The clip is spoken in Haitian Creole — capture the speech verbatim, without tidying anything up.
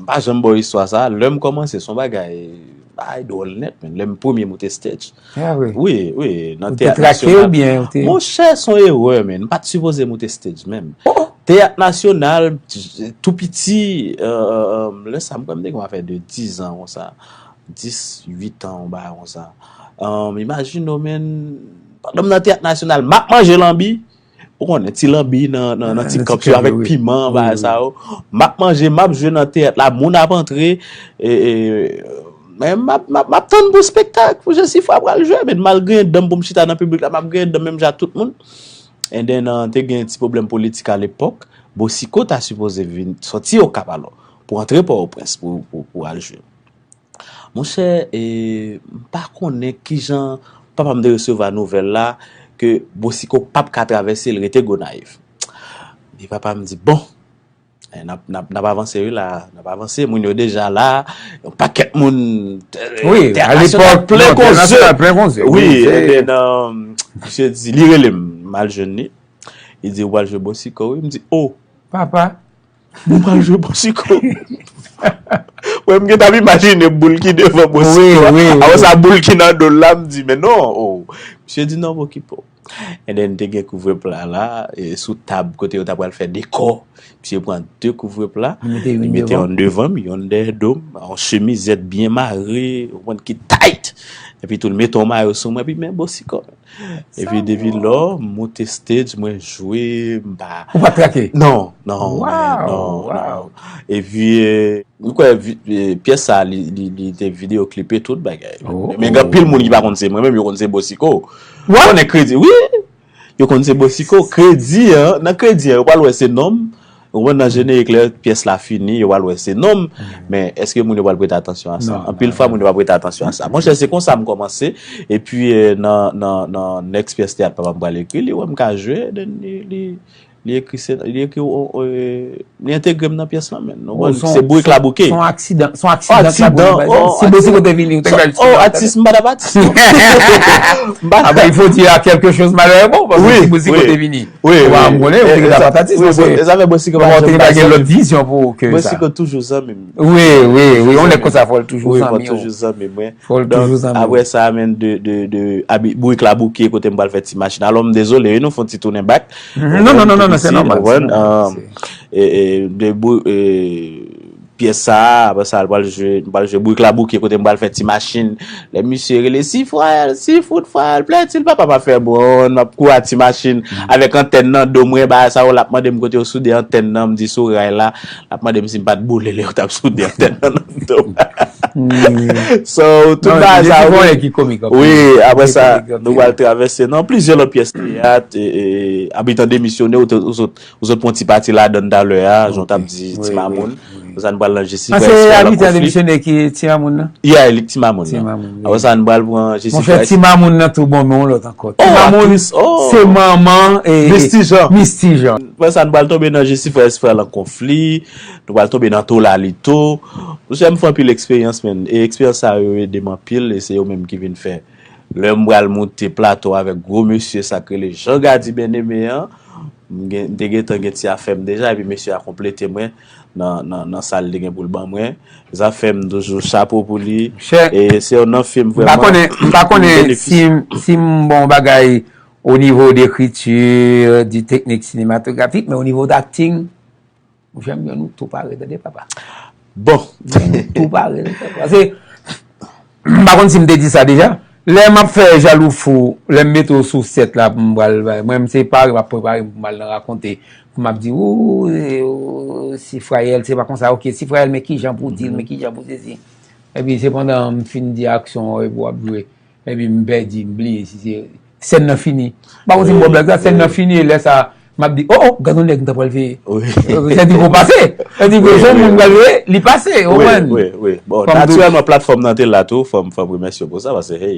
pa janm ba w istwa sa, lè m kòmanse, se yon bagay, bagay dwòl nèt, men. Lè m premye monte stage. Ah, wi. Wi, wi, nan Ou te teyat trake nasyonal. Oubyen ou te. Monchè, se yon erè, men. M pa t sipoze monte stage, menm. Teyat nasyonal, tou piti, euh, lè sa, m kwè m te gen afè de diz an, konsa. Dis, uit an, yon bagay konsa. Um, imajine w, men, pandan m nan teyat nasyonal, m ap manje lanbi. Ou konnen, ti lanbi nan, nan, nan ti kanp yo avèk piman, bagay sa yo. M ap manje, m ap jwe nan teyat la, moun ap antre. E, e, men m ap, m ap, m ap tann pou spektak, pou Jesifra pral jwe. Men m al griyen dan m pou m chita nan piblik la, m ap griyen dan m menm jan ak tout moun. And then, uh, te gen ti pwoblèm politik alepòk. Bosiko ta sipoze vin sòti Okap alò, pou antre Pòtoprens, pou, pou, pou al jwe. Monchè, e, m pa konnen kijan papa m te resevwa nouvèl la ke Bosiko p ap ka travèse, l rete Gonayiv. E papa m di, bon, e, n ap, n ap, n ap avanse wi la, n ap avanse, moun yo deja la, yon pakèt moun, Wi, teyat alepòk, nasyonal plen non, teyat koze. Nasyonal plen koze. Wi, Wi, se- and then, um, misye di, li rele m, m al jwenn li. Li di, ou pral jwe Bosiko, wi. M di, oh, Papa. Mwen pral jwe Bosiko. Mwen, m gentan ap imajine boul ki devan Bosiko. Wi, wi, wi. Apre sa, boul ki nan do l la, m di, men non, oh. Misye di, non, okipe w. And then, te gen kouvre pla la, e sou tab kote yo ta pral fè dekò. Misye pran de kouvre pla, Li mete youn li mete devan. Youn devan m, youn dèyè do m, yon chemizèt byen mare, ou konprann, ki tight. Epi tou, li mete yon mayo sou mwen, epi men Bosiko. Epi depi lò, m monte stage, mwen jwe, m pa. Ou pa t trake? Non, non, Wow, man, non, wow. Non. Epi, e, m kwè vi- e, pyès sa, li, li, li te videyo klipe tout bagay. Oh. Men gen anpil moun ki pa konn se mwen menm, yo konn se Bosiko. What? Konnen kredi, wi. Yo konn se Bosiko. Kredi an, nan kredi an, yo pral wè se non m. Ou konprann, nan jenerik, lè pyès la fini, yo pral wè se non m. Men èske moun yo pral prete atansyon a sa? Non, Anpil non, fwa, moun yo pa prete atansyon a sa. Monchè, se konsa m kòmanse. Epi, e, nan, nan, nan next pyès teyat papa m pral ekri, li wè m ka jwe, then li, li, li ekri, se- li ekri, o- o- e, li entegre m nan pyès la, men. Nou Oh, konn, son- se bourik la bouke. Son aksidan, son Oh, aksidan. aksidan. Oh, Si Bosiko te vini, ou te So- gade oh, atis, m pa t ap atis, non. M pa t Après, il faut dire à quelque chose malheureusement, parce que Wi, si Bosiko wi. Te vini, Wi, ou pa wi. konnen, ou te E, gade sa- pa t atis, wi, paske bon, e zafè Bosiko pa ou te janm gade pa lòt zanmi. vizyon pou ou ke sa. Bosiko toujou zanmi m. Wi, wi, wi, on est comme ça, faut toujours Wi, zanmi, fò toujou zanmi mwen. Faut Donk, toujours zanmi. Apre sa, men, de, de, de, abi- bourik la bouke, kote m pral fè ti machin. Alò, m dezole, wi, nou fè yon ti tounen bak. Mhm. Non, non, non, non, non, c'est normal, Ou konprann? c'est normal, Um, e, e, de bou- e, pyès sa, apre sa, l pral jwe, m pral jwe bourik la bouke, kote m pral fè ti machin. Lè misye rele, si frè, si fout frè, plè ti l papa pa fè bon, m ap kouri a ti machin, avèk antèn nan do mwen, bagay sa yo, l ap mande m kote yo soude antèn nan, m di sou ray la, l ap mande m si m pa t boule lè yo t ap soude antèn nan nan do. So, tout Non, bagay se sa, ti wi. Pwoyè ki komik, anpil. Wi, apre Ki sa, komik, anpil. Nou pral travèse nan plizyè lòt pyès teyat, e, e, Abitan Demisyone, ou te- ou sot, ou sot pran ti pati ladan talè a, jan w t ap di, Wi, Ti Mamoun. wi, wi. Apre sa, nou pral nan Jesifra Ah, se Espè lan Abitan Konfli. Demisyone ki Ti Mamoun nan? Yeah, li Ti Mamoun Ti nan. Mamoun, wi. Apre sa, nou pral pran Mon Jesifra chè, Ti Mamoun nan tou bon, men yon lòt ankò. Ti Oh, Mamoun, aktris, oh. Se manman e Misty Jean. Misty Jean. Apre sa, nou pral tonbe nan Jesifra Espè lan Konfli. Nou pral tonbe nan Tolalito. Monchè, m fè anpil eksperyans, men. E eksperyans sa yo ede m anpil, e se yo menm ki vin fè. Lè m pral monte plato avèk gwo mesye sa k rele Jean Gady Bien-Aimé an, m gen- m te gentan gen ti afè m deja, epi mesye a konplete mwen nan, nan, nan sa l te gen pou l ban mwen. Sa fè m toujou chapo pou li. Chè. E se yon nan fim M pa vrèman. Konnen, m pa konnen Benefis. Si, si m bon bagay o nivo de ekriti, de teknik sinematografik, men o nivo de akting, monchè, m jwenn ou tou pare, tande, papa. Bon. Tou pare, tande, papa. Se, m pa konn si m te di sa deja. Lè m ap fè Jalou Fou, lè m mete w sou sèt la pou m pral, mwen, m se pare, m ap prepare m pou m al nan rakonte. Pou m ap di, ou, ou, si Frayèl, se pa konsa, oke, si Frayèl, men ki jan pou di l, men ki jan pou sezi. Epi se pandan m fin di aksyon, epi w ap jwe. Epi m pèdi, m bliye si se sèn nan fini. M pa konn si m bò blag la, sèn nan fini, e lè sa, m ap di, oh, oh, gad yon nèg m ta pral veye. Wi. Sèn di gon pase. Sèn di gon moun m pral veye, li pase, ou Wi, konprann? Wi, wi. Bon, Fò m tou- natirèlman, platfòm nan te la tou, fò m, fò m remèsye w pou sa, paske, hey,